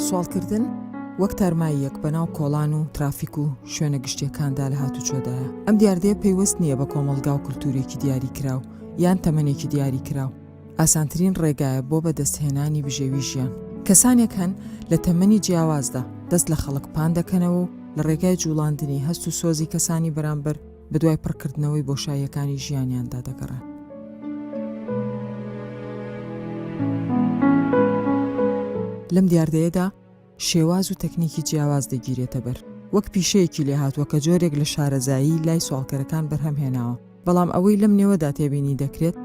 سواڵکردن وەک تارماییەک بەناو کۆڵان و ترافیک و شوێنە گشتیەکاندا لە هاتوچۆدایە. ئەم دیاردەیە پەیوەست نییە بە کۆمەڵگا و کولتوورێکی دیاریکراو یان تەمەنێکی دیاریکراو. ئاسانترین ڕێگایە بۆ بەدەستهێنانی بژێوی ژیان. کەسانێک هەن لە تەمەنی جیاوازدا دەست لە خەڵک پان دەکەنەوە و لە ڕێگای جووڵاندنی هەست و سۆزی کەسانی بەرامبەر بەدوای پڕکردنەوەی بۆشاییەکانی ژیانیاندا دەگەڕێن. لەم دیاردەیەدا شێواز و تەکنیکی جیاواز دەگیرێتە بەر، وەک پیشەیەکی لێهاتووە کە جۆرێک لە شارەزایی لای سواڵکەرەکان بەرهەم هێناوە، بەڵام ئەوەی لەم نێوەدا تێبینی دەکرێت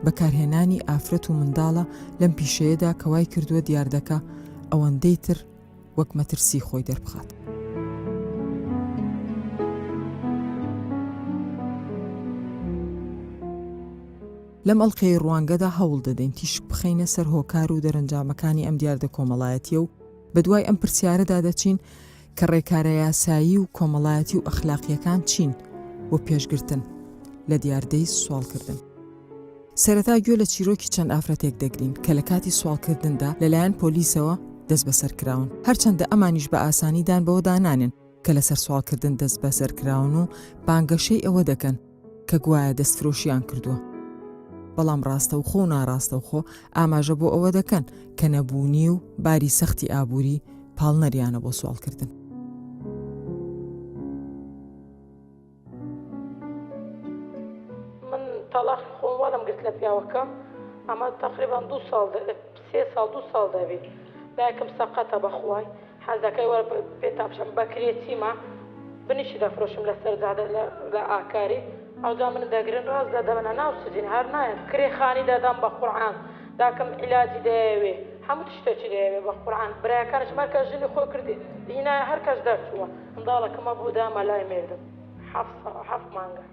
بەکارهێنانی ئافرەت و منداڵە لەم پیشەیەدا کە وای کردووە دیاردەکە ئەوەندەی تر وەک مەترسی خۆی دەربخات. لەم ئەڵقەی ڕوانگەدا هەوڵ دەدەین تیشک بخەینە سەر هۆکار و دەرەنجامەکانی ئەم دیاردە کۆمەڵایەتییە و بەدوای ئەم پرسیارەدا دەچین کە ڕێکارە یاسایی و کۆمەڵایەتی و ئەخلاقییەکان چین بۆ پێشگرتن لە دیاردەی سواڵکردن. سەرەتا گوێ لە چیرۆکی چەند ئافرەتێک دەگرین کە لە کاتی سواڵکردندا لەلایەن پۆلیسەوە دەستبەسەر کراون، هەرچەندە ئەمانیش بە ئاسانی دان بەوەدا نانێن کە لەسەر سواڵکردن دەستبەسەر کراون و بانگەشەی ئەوە دەکەن کە گوایە دەستفرۆشیان کردووە، بەڵام ڕاستەوخۆ و ناڕاستەوخۆ ئاماژە بۆ ئەوە دەکەن کە نەبوونی و باری سەختی ئابووری پاڵنەریانە بۆ سواڵکردن. من تەڵاقی خۆم وەرم گرت لە پیاوەکەم ئەمە تەقریبان دوو ساڵ سێ ساڵ دوو ساڵ دەبی دایکم سەقەتە بەخوای حەز دەکەی وەرە پێتان بشم بەکرێ چیمە بنیشی دەفرۆشم لەسەر جادە لە ئاکاری ئەوجا من دەگرن ڕاست لە دەبەنە ناو سجین هەر نایەن کرێ خانی دەدەم بە قورعان داکم عیلاجی دەیەوێ هەموو تشتێکی دەیەوێ بە قورعان برایەکانیشم هەر کەس ژنی خۆی کردی هینایە هەر کەس دەرچووە منداڵەکم هەبوو دامە لای مێردم حەفت ساڵ حەفت مانگە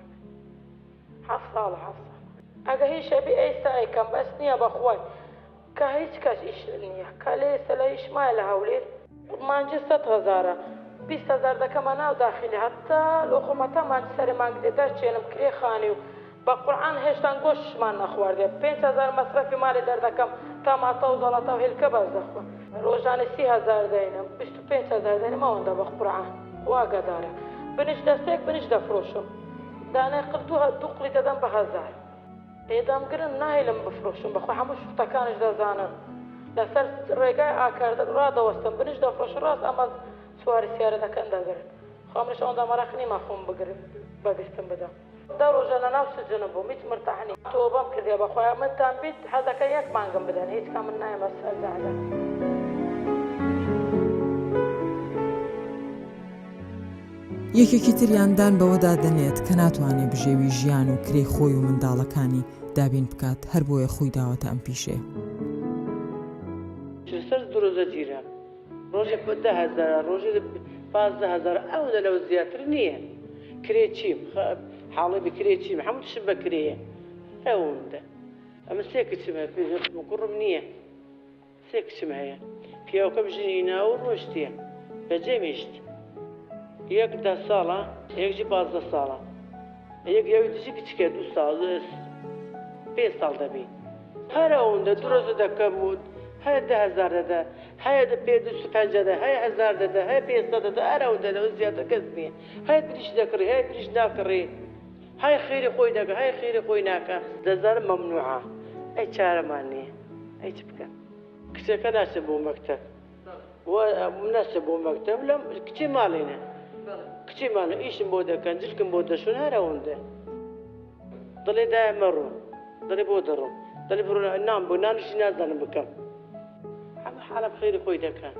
حەفت ساڵە حەفت ساڵ ئەگە هیچ هەبی ئێستا ئەیکەم بەس نییە بەخوای کە هیچ کەس ئیش نیە کە لێ ئێستا لە ئیش مایە لە هەولێر. مانگی سەت هەزارە 20 هەزار دەکەمە ناو داخیلی هەتا لۆ خۆم هەتا مانگی سەرێ مانگ دێ دەرچێنم کرێ خانی و بە قورعان هێشتان گۆشتشمان نەخواردیە 5000 مەسرەفی مالێ دەردەکەم تەماتە و زەڵاتە و هێلکە بەس دەخۆن ڕۆژانە 30 هەزار دەینم 25 هەزار دەینم ئەوەندە بە قورعان خوا ئاگادارە بنج دەستێک بنج دەفرۆشم دانەی قل دوو دوو قڵی دەدەم بە هەزار. ئێ دەمگرن ناهێلم بفرۆشم بەخوا هەموو شوختەکانیش دەزانن لەسەر ڕێگای ئاکار ڕادەوەستم بنیش دەفرۆشن ڕاست ئەمە سواری سیارە دەکەن دەگرن خوا منیش ئەوەندە مەراق نیمە خۆم بگرم بەگرتن بدەم دە ڕۆژە لەناو سجنم بووم هیچ مرتاح نیم تۆبەم کردیە بەخوایە منتان بیت حەزەکەن یەک مانگم بدەن هیچ کام من نایەمە سەر جادە. یەکێکی تریان دان بەوەدا دەنێت کە ناتوانێ بژێوی ژیان و کرێی خۆی و منداڵەکانی دابین بکات، هەربۆیە خووی داوەتە ئەم پیشەیە. لەسەر درۆزە گیرام ڕۆژێ دە هەزارە ڕۆژێ 15 هەزار ئەوەندە لەوە زیاتر نییە کرێ چیم حاڵی بە کرێ چیم هەموو تشم بە کرێیە ئەوەندە ئەمە سێ کچم هەیە کوڕم نییە سێ کچم هەیە پیاوەکەم ژنی هیناوە و ڕۆشتیە بەجێم هیشت یەک دە ساڵە یەکجی 15 ساڵە یەک یەوی دژی کچکە دوو ساڵ پێ ساڵ دەبی هەر ئەوەندە دوو ڕۆژە دەکەم و هەیە 10هزار دەدە هەیە دە پێ دو پەنجا دە هەیە هەزار دەدە هەیە پێ دەدە هەر ئەوەندە لەوە زیاتر کەس نییە هەیە بریش دەکڕی هەیە بریش ناکڕی هەیە خێری خۆی دەکە هەیە خێری خۆی ناکە دەزانم مەمنوعە ئەی چارەمان نییە ئەی چ بکەم کچەکە ناچێت بۆ مەکتەب و ناچێت بۆ مەکتەب لەم کچی ماڵینە کچی ماڵە ئیشم بۆ دەکەن جلکم بۆ دەشون هەر ئەوەندە دەڵێ دایە مەڕۆ دەڵێ بۆ دەڕۆم دەڵێ بڕۆ نان بۆ نانیشی نازانم بکەم هەموو عالەم خێری خۆی دەکەن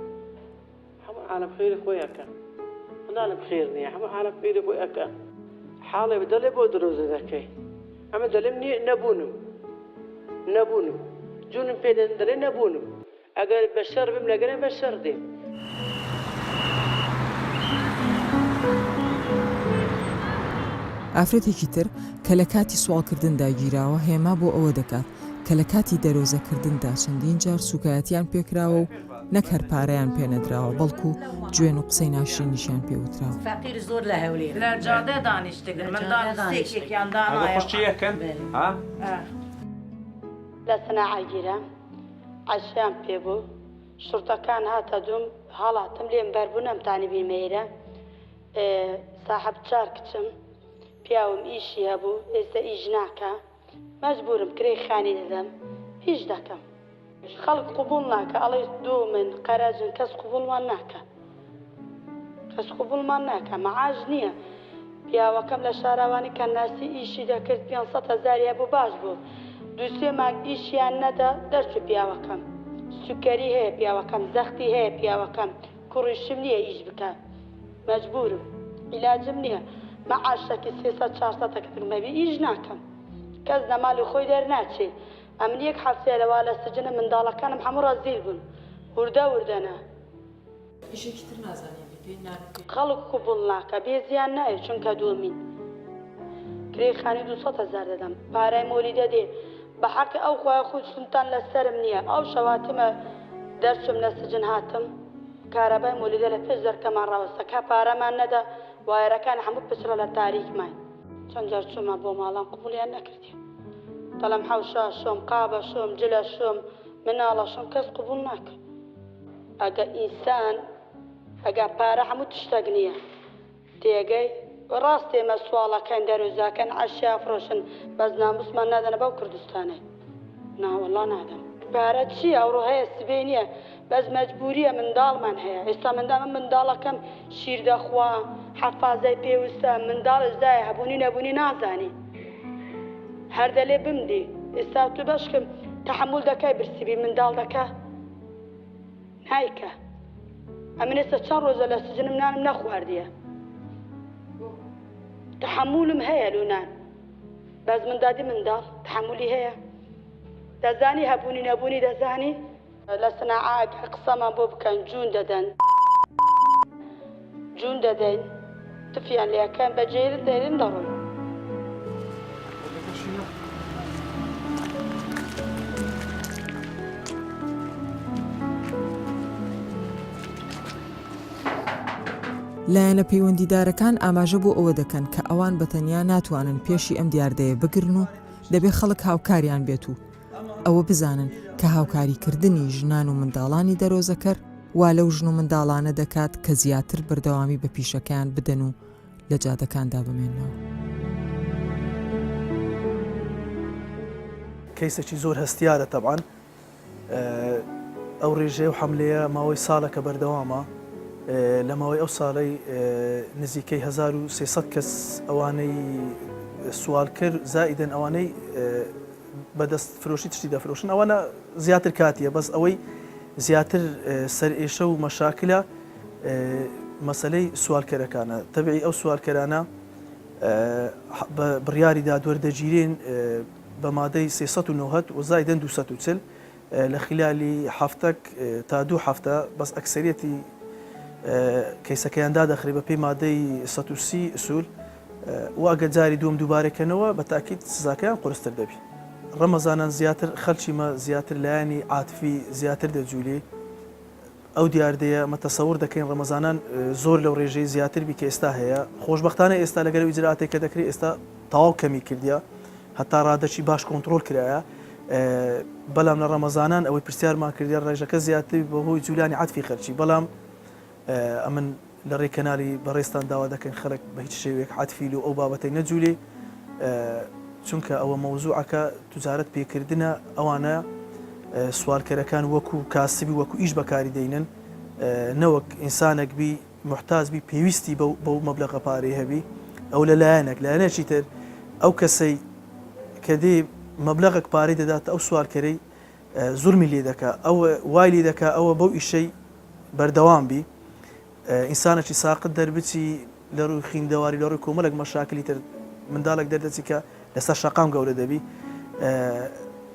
هەموو عالەم خێری خۆی ئەکا مناڵم خێر نییە هەموو عالەم خێری خۆی ئەکا حاڵێ دەڵێ بۆ درۆزە دەکەی ئەمە دەڵێم نییە نەبوونم نەبوونم جونم پێ دەدەن دەڵێ نەبوونم ئەگەر بە شەڕ بم لەگەرم بە شەڕ دێم. ئافرەتێکی تر کە لە کاتی سواڵکردندا گیراوە هێما بۆ ئەوە دەکات کە لە کاتی دەرۆزەکردندا چەندین جار سوکایەتیان پێکراوە و نەک هەر پارەیان پێنەدراوە بەڵکو جوێن و قسەی ناشرینیشیان پێ وتراوە. فەقیر زۆر لە هەولێر. لە جادە دانیشتگن منداڵ سێکێکیان دانایە. لە سناعە گیرام عەشەیان پێ بوو. شورتەکان هاتە دوم هەڵاتم لێم بەربوو نەمتانی بیمە ئێرە ساحەب چار کچم پیاوم ئیشی هەبوو ئێستا ئیش ناکا مەجبورم کرێی خانی دەدەم ئیش دەکەم خەڵک قبوڵ ناکا ئەڵێ دومن قەرەجن کەس قبوڵمان ناکا. کەس قبوڵمان ناکا مەعاش نیە پیاوەکەم لە شاراوانی کەناسی ئیشی دەکرد 500 هەزاری هەبوو باش بوو دوو سێ مانگ ئیشیان نەدا دەرچوو پیاوەکەم سوکەری هەیە پیاوەکەم زەختی هەیە پیاوەکەم کوڕیشم نیە ئیش بکا مەجبورم عیلاجم نیە مەعاشەکی 300 400 تەکتم هەبی ئیش ناکەم کەس لە ماڵی خۆی دەرناچێ ئەمن یەک هەفتەیە لەوا لە سجنم منداڵەکانم هەموو ڕەزیل بوون وردە وردەنە. ئیشێکی تر نازانی بیکەی نان بکەی. خەڵک قبوڵ ناکا بێ زیان نایە چونکە دووەمین کرێی خانی 200 هەزار دەدەم پارای مۆلیدە دێ بە حەقی ئەو خوایە خو سونتان لە سەرم نییە ئەو شەواتمە دەرچوم لە سجن هاتم کارەبای مۆلیدە لە پێش دەرکەمان ڕاوەستا کا پارەمان نەدا وایەرەکان هەموو پچڕە لە تاریک ماین. چەند جار چوومە بۆ ماڵان قبوڵیان نەکردیم دەڵێم حەوشە شۆم قابە شۆم جلە شۆم مناڵە شۆم کەس قبوڵ ناکا. ئەگە ئینسان ئەگا پارە هەموو تشتەک نیە تێگەی ڕاست ئێمە سواڵەکەین دەروزاکەن عەشیا فرۆشن بەس ناموسمان نادەنە بەو کوردستانەی نا وەڵا نادەن پارە چیە ئەوڕۆ هەیە سبەی نیە بەس مەجبوریە منداڵمان هەیە ئێستا منداڵ من منداڵەکەم شیر دەخوا حەفازەی پێوستە منداڵش دایە هەبوونی نەبوونی نازانی هەر دەلێ بمدی ئێستا تو بەشکم تەحەمول دەکای برسی بی منداڵ دەکا نایکا ئەمن ئێستا چەند ڕۆژە لە سجنم نانم نەخواردیە تحملم هەیە لۆ نان بەس من دادی منداڵ تحملی هەیە دەزانی هەبوونی نەبوونی دەزانی لە سناعە ئەگەر قسەمان بۆ بکەن جوون دەدەن جوون دەدەین تفیان لێکەن بە جێرن دەێرن دەڕۆین. لایەنە پەیوەندیدارەکان ئاماژە بۆ ئەوە دەکەن کە ئەوان بە تەنیا ناتوانن پێشی ئەم دیاردەیە بگرن و دەبێ خەڵک هاوکاریان بێت و ئەوە بزانن کە هاوکاریکردنی ژنان و منداڵانی دەرۆزەکەر وا لەو ژن و منداڵانە دەکات کە زیاتر بەردەوامی بە پیشەکەیان بدەن و لە جادەکاندا بمێننەوە. کەیسێکی زۆر هەستیارە تەبعەن ئەو ڕێژەیە و حەملەیە ماوەی ساڵەکە بەردەوامە لە ماوەی ئەو ساڵەی نزیکەی 1300 کەس ئەوانەی سوالکرد زائیدەن ئەوانەی بەدەست فرۆشی تشتی دەفرۆشن ئەوانە زیاتر کاتیە بەس ئەوەی زیاتر سەرئێشە و مەشاکلە مەسەلەی سوالکەرەکانە تەبعی ئەو سوالکەرانە بە بڕیاری دادوەر دەگیرێن بە مادەی 390 و زایدەن 240 لە خلالی هەفتەک تا دوو هەفتە بەس ئەکسەریەتی کەیسەکەیان دادەخرێ بە پێی مادەی 130 ئسول و ئەگەر جاری دووەم دووبارە کەنەوە بە تاکید سزاکەیان قورستر دەبی. ڕەمەزانان زیاتر خەلکی مە زیاتر لایەنی عاتفی زیاتر دەجولی ئەو دیاردەیە مە تەسەور دەکەین ڕەمەزانان زۆر لەو ڕێژەی زیاتر بی کە ئێستا هەیە خۆشبەختانە ئێستا لەگەر ئەو ئیجرائاتەی کە دەکرێ ئێستا تەواو کەمی کردیە هەتا ڕادەکی باش کۆنتڕۆل کرایە بەلام لە ڕەمەزانان ئەوەی پرسیارمان کردیە ڕێژەکە زیاتر بەهۆی جولانی عەتفی خەرکی بەڵام ئەمن لە ڕێی کەنالی بەڕێزتان داوا دەکەین خەلک بە هیچ شێوەیەک عەتفی لۆ ئەو بابەتەی نەجولێ چونکە ئەوە مەوزوعەکە توجارەت پێکردنە ئەوانە سوالکەرەکان وەکو کاسبی وەکو ئیش بەکاری دەینن نەوەک ئینسانێک بی محتاج بی پێویستی بەو بەو مەبلەغە پارەی هەبی ئەو لە لایەنێک لایەنێکی تر ئەو کەسەی کە دێ مەبلەغێک پارەی دەداتە ئەو سوالکەرەی زوڵمی لێ دەکا ئەو وای لێ دەکا ئەوە بەو ئیشەی بەردەوام بی ئینسانێکی ساقت دەربچی لە ڕووی خیندەواری لە ڕووی کۆمەڵێک مەشاکلی تر منداڵێک دەردەچی کە لەسەر شەقام گەورە دەبی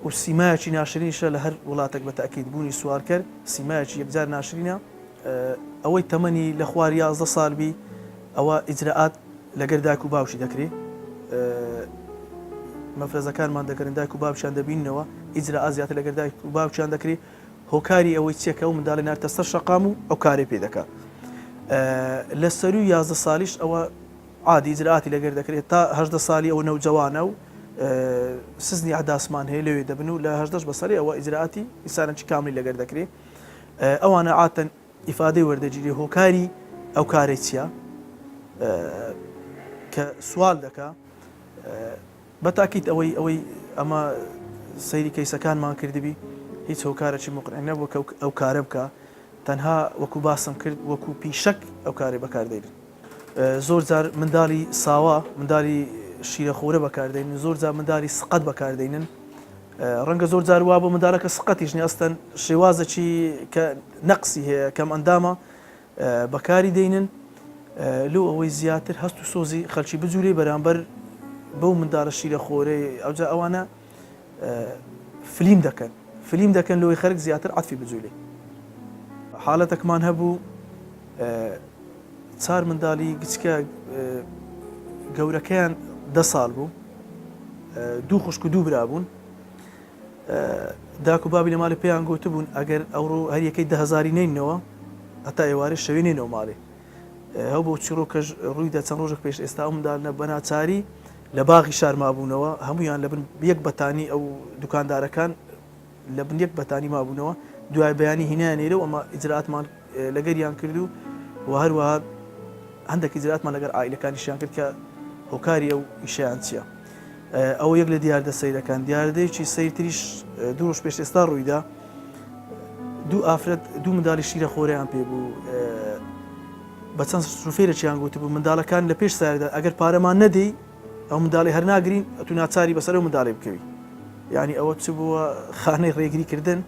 و سیمایەکی ناشرینیشە لە هەر وڵاتێک بە تاکید بوونی سوارکەر سیمایەکی یەکجار ناشرینە ئەوەی تەمەنی لە خوار 11 سال بی ئەوە ئیجرائات لەگەر دایک و باوکی دەکرێ مەفرەزەکانمان دەگەرن دایک و باوکیان دەبیننەوە ئیجرائات زیاتر لەگەر دایک و باوکیان دەکرێ هۆکاری ئەوەی چیە کە ئەو منداڵی نارتە سەر شەقام و ئەو کارەی پێ دەکا لە سەروی 11 سالیش ئەوە عادی ئیجرائاتی لەگەر دەکرێت تا هەژدە سالی ئەوە نەوجەوانە و سزنی ئەحداسمان هەیە لەوێ دەبن و لە هەژدەش بەسەری ئەوە ئیجرائاتی ئینسانێکی کاملی لەگەر دەکرێت. ئەوانە عاتەن ئیفادەی وەردەگیرێ هۆکاری ئەو کارەی چیە کە سوال دەکا بە تاکید ئەوەی ئەوەی ئەمە سەیری کەیسەکانمان کردبی هیچ هۆکارێکی مقنع نەبووە کە ئەو کارە بکا تەنها وەکو باسم کرد وەکو پیشەک ئەو کارەی بەکار دێنن زۆر جار منداڵی ساوا منداڵی شیرەخۆرە بەکار دێنن زۆر جار منداڵی سقەت بەکار دێنن ڕەنگە زۆر جار وا بۆ منداڵەکە سقەتیش نیە ئەستەن شێوازێکی کە نەقسی هەیە کەم ئەندامە بەکاری دێنن لۆ ئەوەی زیاتر هەست و سۆزی خەلکی بجولێ بەرامبەر بەو منداڵە شیرە خۆرەی ئەوجا ئەوانە فلیم دەکەن فلیم دەکەن لۆی خەرک زیاتر عەتفی بجولێ حالەتەکمان هەبوو چار منداڵی گچکە گەورەکەیان دە ساڵ بوو دوو خوشک و دوو برا بوون داک و بابی لە ماڵێ پێیان گوتبوون ئەگەر ئەوڕۆ هەر یەکەی دە هەزاری نەینەوە هەتا ئێوارێ شەوێ نێنەوە ماڵێ هەو بۆ چیڕۆکەش ڕوویدا چەند ڕۆژێک پێش ئێستا ئەو منداڵنە بە ناچاری لە باغی شار مابوونەوە هەمویان لە بن یەک بەتانی ئەو دوکاندارەکان لە بن یەک بەتانی مابوونەوە دوای بەیانی هینایان ئێرە و ئەمە ئیجراتمان لەگەریان کرد و و هەروەها هەندێک ئیجراتمان لەگەر عائیلەکانیشیان کرد کە هۆکاری ئەو ئیشیان چییە. ئەوە یەک لە دیاردە سەیرەکان، دیاردەیەکی سەیرتریش دوو ڕۆژ پێش ئێستا ڕوویدا، دوو ئافرەت دوو منداڵی شیرە خۆرەیان پێ بوو، بە چەند شوفێرێکیان گوتبوو منداڵەکان لە پێش سایەدا ئەگەر پارەمان نەدەی ئەو منداڵی هەر ناگرین ئەتو ناچاری بەسەر ئەو منداڵی بکەوی یعنی ئەوە چ بووە خانەی ڕێگری کردن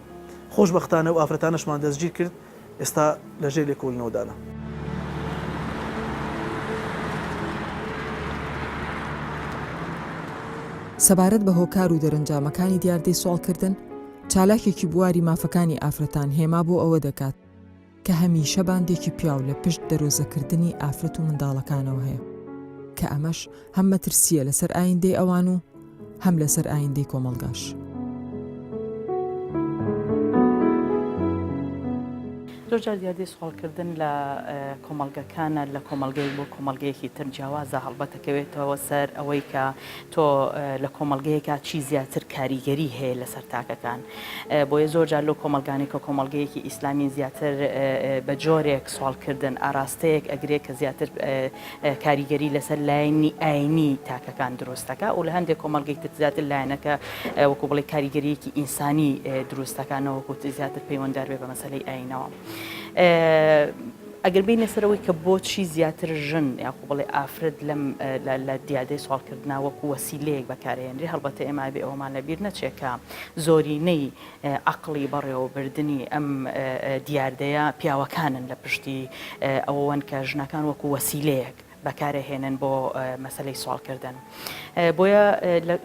خۆشبەختانە و ئافرەتانەشمان دەستگیر کرد ئێستا لە ژێر لێکۆڵینەوەدانە. سەبارەت بە هۆکار و دەرەنجامەکانی دیاردەی سواڵکردن، چالاکێکی بواری مافەکانی ئافرەتان هێما بۆ ئەوە دەکات کە هەمیشە باندێکی پیاو لە پشت دەرۆزەکردنی ئافرەت و منداڵەکانەوە هەیە، کە ئەمەش هەم مەترسییە لەسەر ئایندەی ئەوان و هەم لەسەر ئایندەی کۆمەڵگاش. زۆر جار دیاردەی سواڵکردن لە کۆمەڵگەکانە لە کۆمەڵگەیەک بۆ کۆمەڵگەیەکی تر جیاوازە هەڵبەت ئەکەوێتەوە سەر ئەوەی کە تۆ لە کۆمەڵگەیەکا چی زیاتر کاریگەری هەیە لەسەر تاکەکان بۆیە زۆر جار لەو کۆمەڵگانەی کە کۆمەڵگەیەکی ئیسلامین زیاتر بە جۆرێک سواڵکردن ئاراستەیەک ئەگرێ کە زیاتر کاریگەری لەسەر لایەنی ئاینی تاکەکان دروست دەکا و لە هەندێک کۆمەڵگەی تر زیاتر لایەنەکە وەکو بڵێ کاریگەریەکی ئینسانی دروست دەکا نەوەکو زیاتر پەیوەندار بێ بە مەسەلەی ئاینەوە. ئەگەر بینە سەرەوەی کە بۆچی زیاتر ژن یاخۆ بڵێ ئافرەت لەم لە دیاردەی سواڵکردنا وەکو وەسیلەیەک بەکارهێنرێ هەڵبەتە ئێمە ئەبێ ئەوەمان لەبیر نەچێ کە زۆرینەی عەقڵی بەڕێوەبردنی ئەم دیاردەیە پیاوەکانن لە پشتی ئەوەوەن کە ژنەکان وەکو وەسیلەیەک بەکارەهێنن بۆ مەسەلەی سواڵکردن بۆیە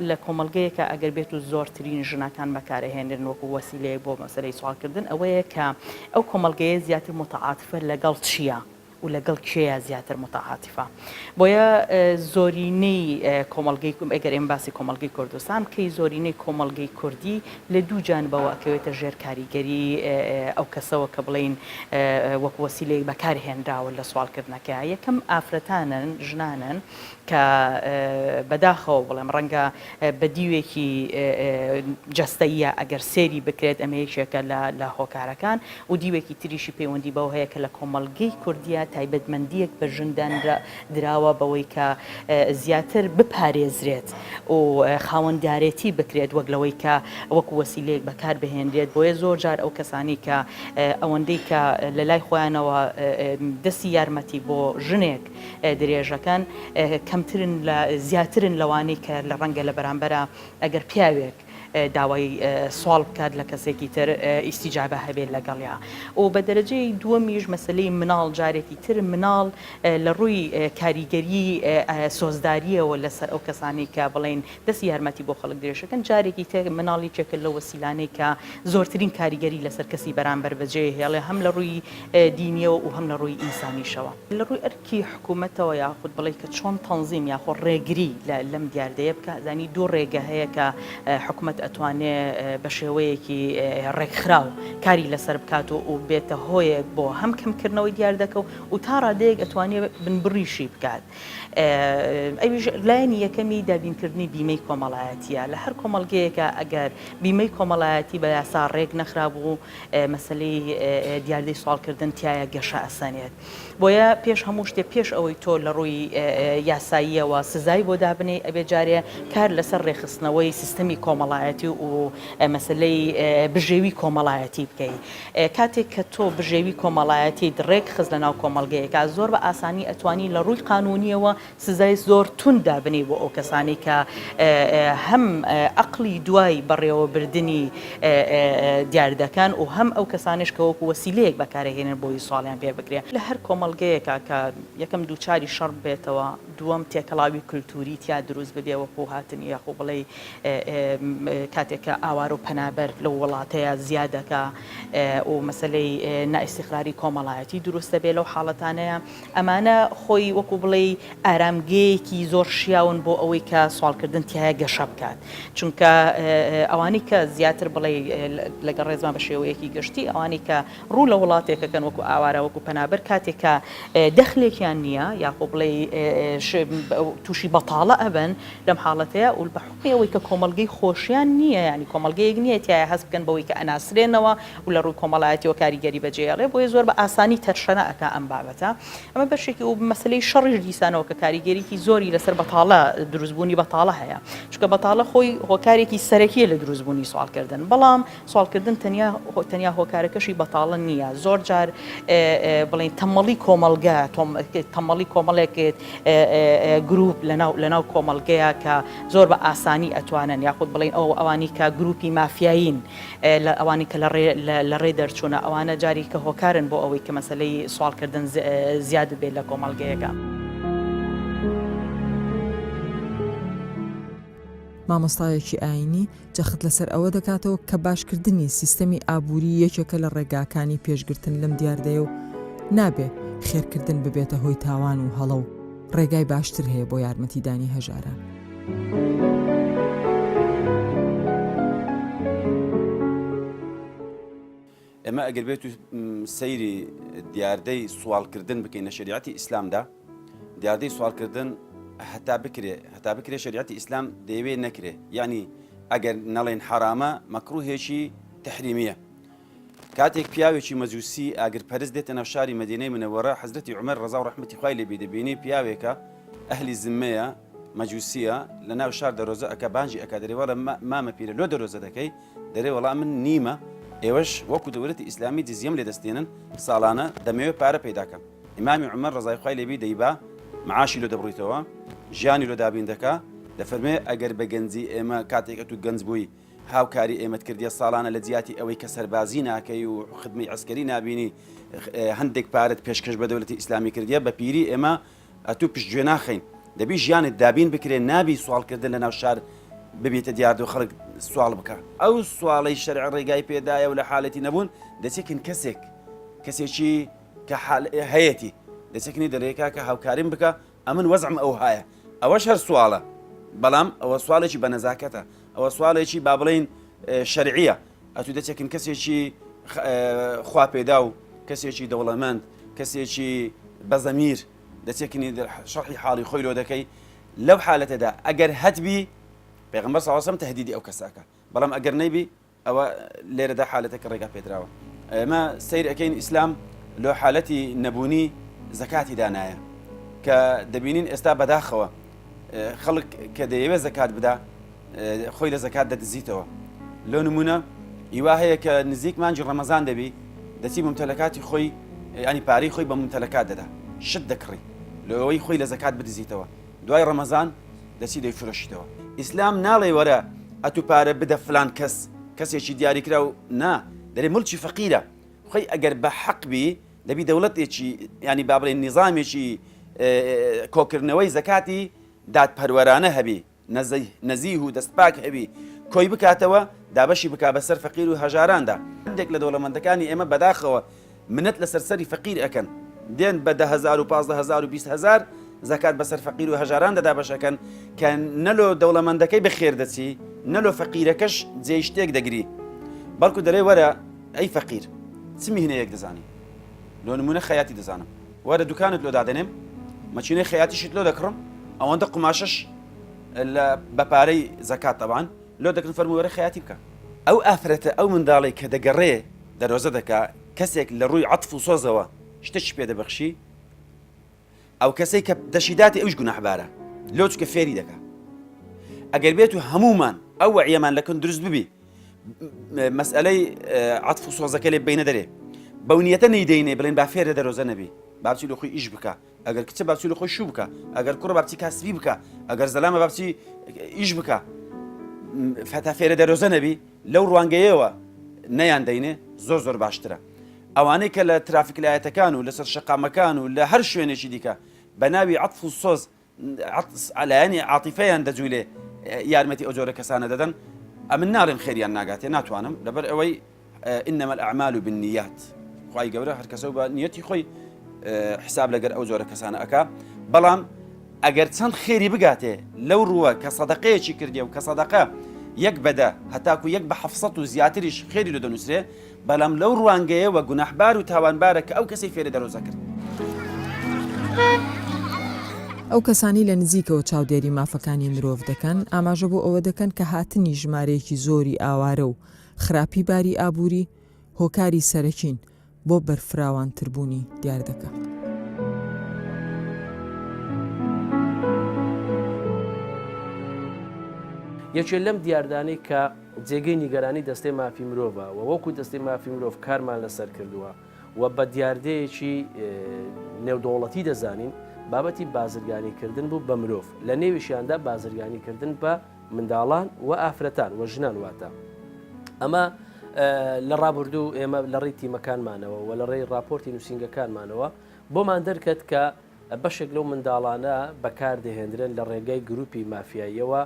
لە کۆمەڵگەیەکە ئەگەر بێت و زۆرترین ژنەکان بەکارەهێنرن وەکو وەسیلەیەک بۆ مەسەلەی سواڵکردن ئەوەیە کە ئەو کۆمەڵگەیە زیاتر متعاتفە لەگەڵ چییە؟ و لەگەڵ کێیا زیاتر متعاتفە بۆیە زۆرینەی کۆمەڵگەی ئەگەر ئێمە باسی کۆمەڵگەی کوردستان بکەی زۆرینەی کۆمەڵگەی کوردی لە دوو جانبەوە ئەکەوێتە ژێر کاریگەری ئەو کەسەوە کە بڵێین وەک وەسیلەیەک بەکار هێنراوە لە سواڵکردنەکە یەکەم ئافرەتانن ژنانن کە بەداخەوە بڵێم ڕەنگە بە دیوێکی جەستەییە ئەگەر سێری بکرێت ئەمە یەکێکە لە هۆکارەکان و دیوێکی تریشی پەیوەندی بەوە هەیە کە لە کۆمەڵگەی کوردییە تایبەتمەندییەک بە ژن دراوە بەوەی کە زیاتر بپارێزرێت و خاوەندارێتی بکرێت وەک لەوەی کە وەکو وەسیلەیەک بەکار بهێنرێت بۆیە زۆر جار ئەو کەسانەی کە ئەوەندەی کە لە لای خۆیانەوە دەستی یارمەتی بۆ ژنێک درێژەکەن کەمترن لە زیاترن لەوانەی کە لە ڕەنگە لە بەرامبەرا ئەگەر پیاوێک داوای سواڵ بکات لە کەسێکی تر ئیستیجابە هەبێت لەگەڵیا و بە دەرەجەی دووەمیش مەسەلەی مناڵ جارێکی تر مناڵ لە ڕووی کاریگەری سۆزداریەوە لەسەر ئەو کەسانەی کە بڵێن دەستی یارمەتی بۆ خەڵک درێژەکەن جارێکی تر مناڵ یەکێکە لەو وەسیلانەی کە زۆرترین کاریگەری لەسەر کەسی بەرامبەر بەجێ هێڵێ هەم لە ڕووی دینیەوە و هەم لە ڕووی ئینسانیشەوە. لە ڕووی ئەرکی حکوومەتەوە یاخود بڵێی کە چۆن تەنزیم یاخۆ ڕێگری لە لەم دیاردەیە بکا زانی دوو ڕێگە هەیە کە حکوومەت. ئەتوانێ بە شێوەیەکی ڕێکخراو کاری لەسەر بکات و و بێتە هۆیەک بۆ هەم کەمکردنەوەی دیاردەکە و و تا ڕادەیەک ئەتوانێ بنبڕیشی بکات. ئەویش لایەنی یەکەمی دابینکردنی بیمەی کۆمەڵایەتییە. لە هەر کۆمەڵگەیەکا ئەگەر بیمەی کۆمەڵایەتی بە یاسا ڕێک نەخرابوو مەسەلەی دیاردەی سواڵکردن تیایا گەشە ئەسەنێت. بۆیە پێش هەموو شتێ پێش ئەوەی تۆ لە ڕووی یاساییەوە سزای بۆ دابنێی ئەبێ جارێ کار لەسەر ڕێکخستنەوەی سیستەمی کۆمەڵایەتی و مەسەلەی بژێوی کۆمەڵایەتی بکەی. کاتێک کە تۆ بژێوی کۆمەڵایەتیت ڕێک خست لە ناو کۆمەڵگەیەکا زۆر بە ئاسانی ئەتوانی لە ڕووی قانوونییەوە سزای زۆر توند دابنێی بۆ ئەو کەسانەی کە هەم ئەقڵی دوای بەڕێوەبردنی دیاردەکان و هەم ئەو کەسانەش کە وەکو وەسیلەیەک بەکارئەهێنن بۆی سواڵیان پێ بکرێ. لە هەر کۆمەڵگەیەکا کە یەکەم دووچاری شەڕ ببێتەوە، دووەم تێکەڵاوی کولتووری تیا دروست ببێ وەکو هاتنی یاخو بڵێی کاتێک کە ئاوارە و پەنابەر لەو وڵاتەیا زیاد دەکا و مەسەلەی نائیستیقراری کۆمەڵایەتی دروست دەبێ لەو حاڵەتانەیا ئەمانە خۆی وەکو بڵێی ئارامگەیەکی زۆر شیاون بۆ ئەوەی کە سواڵکردن تیایا گەشە بکات چونکە ئەوانەی کە زیاتر بڵێی لەگەڵ ڕێزما بە شێوەیەکی گشتی ئەوانەی کە ڕوو لە وڵاتێکەکەن وەکو ئاوارە وەکو پەنابەر کاتێک کە دەخلێکیان نییە یاخۆ بڵێی تووشی بەتاڵە ئەبن لەم حاڵەتەیا و بە حوکمی ئەوەی کە کۆمەڵگەی خۆشیان نییە یانی کۆمەڵگەیەک نییە تیایا هەست بکەن بەوەی کە ئەناسرێنەوە و لە ڕووی کۆمەڵایەتیەوە کاریگەری بەجێ ئەڵێ بۆیە زۆر بە ئاسانی تەرشەنە ئەکا ئەم بابەتە ئەمە بەشێکی و مەسەلەی شەڕیش دیسانەوە کە کاریگەریی زۆری لەسەر بەتاڵە دروستبوونی بەتاڵە هەیە چونکە بەتاڵە خۆی هۆکارێکی سەرەکیە لە دروستبوونی سواڵکردن بەڵام سواڵکردن تەنیا تەنیا هۆکارەکەشی بەتاڵە نییە زۆر جار بڵێن تەمەڵی کۆمەڵگە تەمەڵی کۆمەڵێک گروپ لەناو لەناو کۆمەڵگەیە کە زۆر بە ئاسانی ئەتوانن یاخود بڵێن ئەو ئەوانی کە گروپی مافیایین لە ئەوانی کە لە ڕێ دەرچوونە ئەوانە جاری کە هۆکارن بۆ ئەوەی کە مەسەلەی سواڵکردن زیاد ببێت لە کۆمەڵگەیەکە. مامۆستایەکی ئایینی جەخت لەسەر ئەوە دەکاتەوە کە باشکردنی سیستەمی ئابووری یەکێکە لە ڕێگاکانی پێشگرتن لەم دیاردەیە و نابێ خێرکردن ببێتە هۆی تاوان و هەڵە و ڕێگای باشتر هەیە بۆ یارمەتیدانی هەژاران. ئێمە ئەگەر بێت و سەیری دیاردەی سواڵکردن بکەین لە شەریعەتی ئیسلامدا دیاردەی سواڵکردن هەتا بکرێ هەتا بکرێ شەریعەتی ئیسلام دەیەوێ نەکرێ یعنی ئەگەر نەڵێن حەرامە مەکروهێکی تەحریمیە کاتێک پیاوێکی مەجوسی ئاگرپەرست دێتە ناو شاری مەدینەی منەوەرە حەزرەتی عومەر ڕەزا و ڕەحمەتی خوای لێ بێ دەبینی پیاوێکە ئەهلی زمەیە مەجوسیە لە ناو شار دەرۆزە ئەکا بانگی ئەکا دەرێ وەڵا مامە پیرە لۆ دەرۆزە دەکەی دەرێ وەڵا من نیمە ئێوەش وەکو دەولەتی ئیسلامی جزیەم لێ دەستێنن ساڵانە دەمەوێ پارە پەیدا کەم ئیمامی عومەر ڕەزای خوای لێ بی دەیبا معاشی لۆ دەبڕیتەوە ژیانی لۆ دابین دەکا دەفەرمێ ئەگەر بە گەنجی ئێمە کاتێک ئەتوو گەنج بووی هاوکاری ئێمەت کردیە ساڵانە لە جیاتی ئەوەی کە سەربازی ناکەی و خدمەی عەسکەری نابینی هەندێک پارەت پێشکەش بە دەولەتی ئیسلامی کردیە بە پیری ئێمە ئەتوو پشتگوێ ناخەین دەبی ژیانت دابین بکرێ نابی سواڵکردن لە ناو شار ببیتە دیاردە و خەڵک سواڵ بکا ئەو سواڵەی شەرع ڕێگای پێدایە و لە حالەتی نەبوون دەچێ کن کەسێک کەسێکی کە حال هەیەتی دەچێ کنی دەلێ کاکە هاوکاریم بکە ئەمن وەزعم ئەوهایە ئەوەش هەر سواڵە بەڵام ئەوە سواڵێکی بە نەزاکەتە ئەوە سواڵێکی با بڵێین شەرعیە ئەتوو دەچێکن کەسێکی خوا پێدا و کەسێکی دەوڵەمەند کەسێکی بەزەمیر دەچێکنی شەرحی حاڵی خۆی لۆ دەکەی لەو حالەتەدا ئەگەر هەتبی پێغمبەر ساوسم تهدیدی ئەو کەساکە بەڵام ئەگەر نەیبی ئەوە لێرەدا حالەتەکە ڕێگا پێدراوە. ئێمە سەیر ئەکەین ئیسلام لۆ حالەتی نەبوونی زەکاتی دانایە کە دەبینین ئێستا بەداخەوە خەڵک کە دەیەوێت زەکات بدا خۆی لە زەکات دەدزیتەوە لۆ نمونە هیوا هەیە کە نزیک مانگی ڕەمەزان دەبی دەچی ممتەلەکاتی خۆی ینی پارەی خۆی بە ممتەلەکات دەدا شت دەکڕی لەوەی خۆی لە زەکات بدزیتەوە دوای ڕەمەزان دەچی دەیفرۆشیتەوە. ئیسلام ناڵێ وەرە ئەتوو پارە بدە فلان کەس کەسێکی دیاریکراو نا دەرێ مڵکی فەقیرە خۆی ئەگەر بە حەق بی دەبی دەوڵەتێکی ینی با بڵێن نیزامێکی کۆکردنەوەی زەکاتی دادپەروەرانە هەبی نەزیه و دەستپاک هەبی کۆی بکاتەوە دابەشی بکا بەسەر فەقیر و هەژاراندا. هەندێک لە دەوڵەمەندەکانی ئێمە بەداخەوە منەت لەسەر سەری فەقیر ئەکەن دێن بە 10 هەزار و 15 هەزار و 20 هەزار. زەکات بەسەر فەقیر و هەژاراندا دابەش ئەکەن کە نە لۆ دەوڵەمەندەکەی بەخێر دەچی نە لۆ فەقیرەکەش جێی شتێک دەگری بەڵکو دەرێ وەرە ئەی فەقیر چ میهنەیەک دەزانی لۆ نمونە خەیاتی دەزانم وەرە دوکانت لۆ دادەنێم مەچینەی خەیاتیشت لۆ دەکڕم ئەوەندە قوماشەش لە بە پارەی زەکات تەبان لۆ دەکرن فەرموو وەرە خەیاتی بکە. ئەو ئافرەتە ئەو منداڵەی کە دەگەڕێ دەرۆزە دەکا کەسێک لە ڕووی عەتف و سۆزەوە شتێکی پێ دەبەخشی ئەو کەسەی کە دەشیداتێ ئەویش گوناحبارە لۆ چونکە فێری دەکا ئەگەر بێت و هەموومان ئەو وەعیەمان لە کن دروست ببی مەسئلەی عەتف و سۆزەکە لێ بینە دەرێ بەو نیەتە نەیدەینێ بڵێن با فێرە دەرۆزە نەبی با بچی لە خۆی ئیش بکە ئەگەر کچە با بچی لە خۆی شوو بکە ئەگەر کوڕە با بچی کاسبی بکە ئەگەر زەلامە با بچی ئیش بکە فەتا فێرە دەرۆزە نەبی لەو ڕوانگەیەوە نەیان دەینێ زۆر زۆر باشترە ئەوانەی کە لە ترافیک لایەتەکان و لەسەر شەقامەکان و لە هەر شوێنێکی دیکە بە ناوی عەتف و سۆز لایەنی عاتیفەیان دەجوولێ یارمەتی ئەو جۆرە کەسانە دەدەن ئەمن ناڵێم خێریان ناگاتێ ناتوانم لەبەر ئەوەی انما الاعمال بالنیات خوای گەورە هەر کەسە و بە نیەتی خۆی حساب لەگەر ئەو جۆرە کەسانە ئەکا بەڵام ئەگەر چەند خێری بگاتێ لەو ڕووە کە سەدەقەیەکی کردێ و کە سەدەقە یەک بەدە هەتاکو یەک بە حەفسەت و زیاتریش خێری لە دەنووسرێ بەڵام لەو ڕوانگەیەوە گوناحبار و تاوانبارە کە ئەو کەسەی فێرە دەرۆزە کرد. ئەو کەسانەی لە نزیکەوە چاودێری مافەکانی مرۆڤ دەکەن، ئاماژە بۆ ئەوە دەکەن کە هاتنی ژمارەیەکی زۆری ئاوارە و خراپی باری ئابووری هۆکاری سەرەکین بۆ بەرفراوانتربوونی دیاردەکە. یەکێ لەم دیاردانەی کە جێگەی نیگەرانی دەستەی مافی مرۆڤە و وەکو دەستەی مافی مرۆڤ کارمان لەسەر کردووە و بە دیاردەیەکی نێودەوڵەتی دەزانین، بابەتی بازرگانیکردن بوو بە مرۆڤ، لە نێویشیاندا بازرگانیکردن بە منداڵان و ئافرەتان و ژنان واتە ئەمە لە ڕابردوو ئێمە لە ڕێی تیمەکانمانەوە و لە ڕێی ڕاپۆرتی نووسینگەکانمانەوە بۆمان دەرکەت کە بەشێک لەو منداڵانە بەکاردەهێندرێن لە ڕێگەی گروپی مافیاییەوە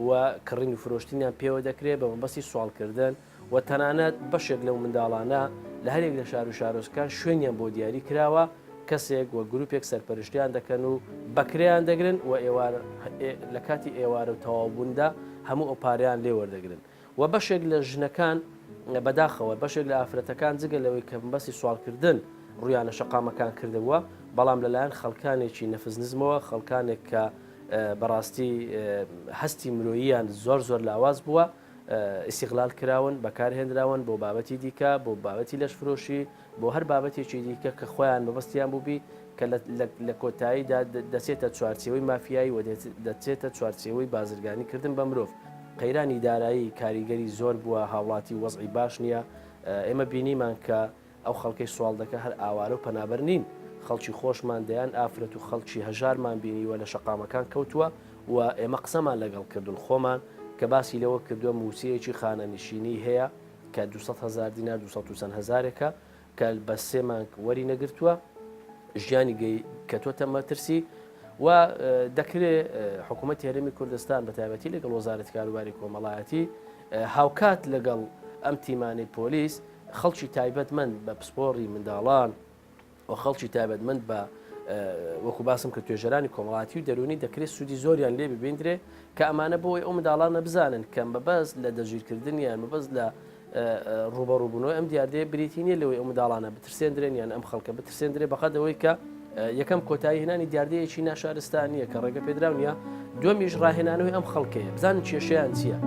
و کڕین و فرۆشتنیان پێوە دەکرێت بە مەبەستی سواڵکردن و تەنانەت بەشێک لەو منداڵانە لە هەرێک لە شار و شارۆچکەکان شوێنیان بۆ دیاری کراوە کەسێک و گروپێک سەرپەرشتیان دەکەن و بەکرێیان دەگرن و ئێوار لە کاتی ئێوارە و تەواوبووندا هەموو ئەو پارەیان لێ وەردەگرن و بەشێک لە ژنەکان بەداخەوە بەشێک لە ئافرەتەکان جگە لەوەی کە مەبەستی سواڵکردن ڕوویان لە شەقامەکان کردبووە بەڵام لەلایەن خەڵکانێکی نەفس نزمەوە خەڵکانێک کە بەڕاستی هەستی مرۆییان زۆر زۆر لاواز بووە ئیسیغلال کراون، بەکارهێنراون بۆ بابەتی دیکە، بۆ بابەتی لەشفرۆشی، بۆ هەر بابەتێکی دیکە کە خۆیان مەبەستیان بووبی، کە لە کۆتاییدا دەچێتە چوارچێوەی مافیایی و دەچێتە چوارچێوەی بازرگانی کردن بە مرۆڤ. قەیرانی دارایی کاریگەری زۆر بووە، هاوڵاتی وەزعی باش نییە، ئێمە بینیمان کە ئەو خەڵکەی سواڵ دەکا هەر ئاوارە و پەنابەر نین، خەڵکی خۆشمان دەیان ئافرەت و خەڵکی هەژارمان بینیوە لە شەقامەکان کەوتووە و ئێمە قسەمان لەگەڵ کردوون خۆمان کە باسی لەوە کردووە مووچەیەکی خانەنشینی هەیە کە 200 هەزار دینار 200 و چەند هەزارێکە کە بە سێ مانگ وەری نەگرتووە ژیانی گەی کەتووەتە مەترسی و دەکرێ حکوومەتی هەرێمی کوردستان بە تایبەتی لەگەڵ وەزارەتی کاروباری کۆمەڵایەتی هاوکات لەگەڵ ئەم تیمانەی پۆلیس خەڵکی تایبەتمەند بە پسپۆڕی منداڵان و خەڵکی تایبەتمەند بە وەکو باسم کە توێژەرانی کۆمەڵاتی و دەرونی دەکرێت سوودی زۆریان لێ ببیندرێ کە ئەمانە بۆی ئەو منداڵانە بزانن کە مەبەست لە دەستگیرکردنیان مەبەست لە ڕوبەڕوبوونەوەی ئەم دیاردەیە بریتی نییە لەوەی ئەو منداڵانە بترسێندرێن یان ئەم خەڵکە بترسێندرێ بەقەد ئەوەی کە یەکەم کۆتایی هێنانی دیاردەیەکی ناشارستانییە کە ڕێگە پێدراو نییە دووەمیش ڕاهێنانەوەی ئەم خەڵکەیە بزانن کێشەیان چییە.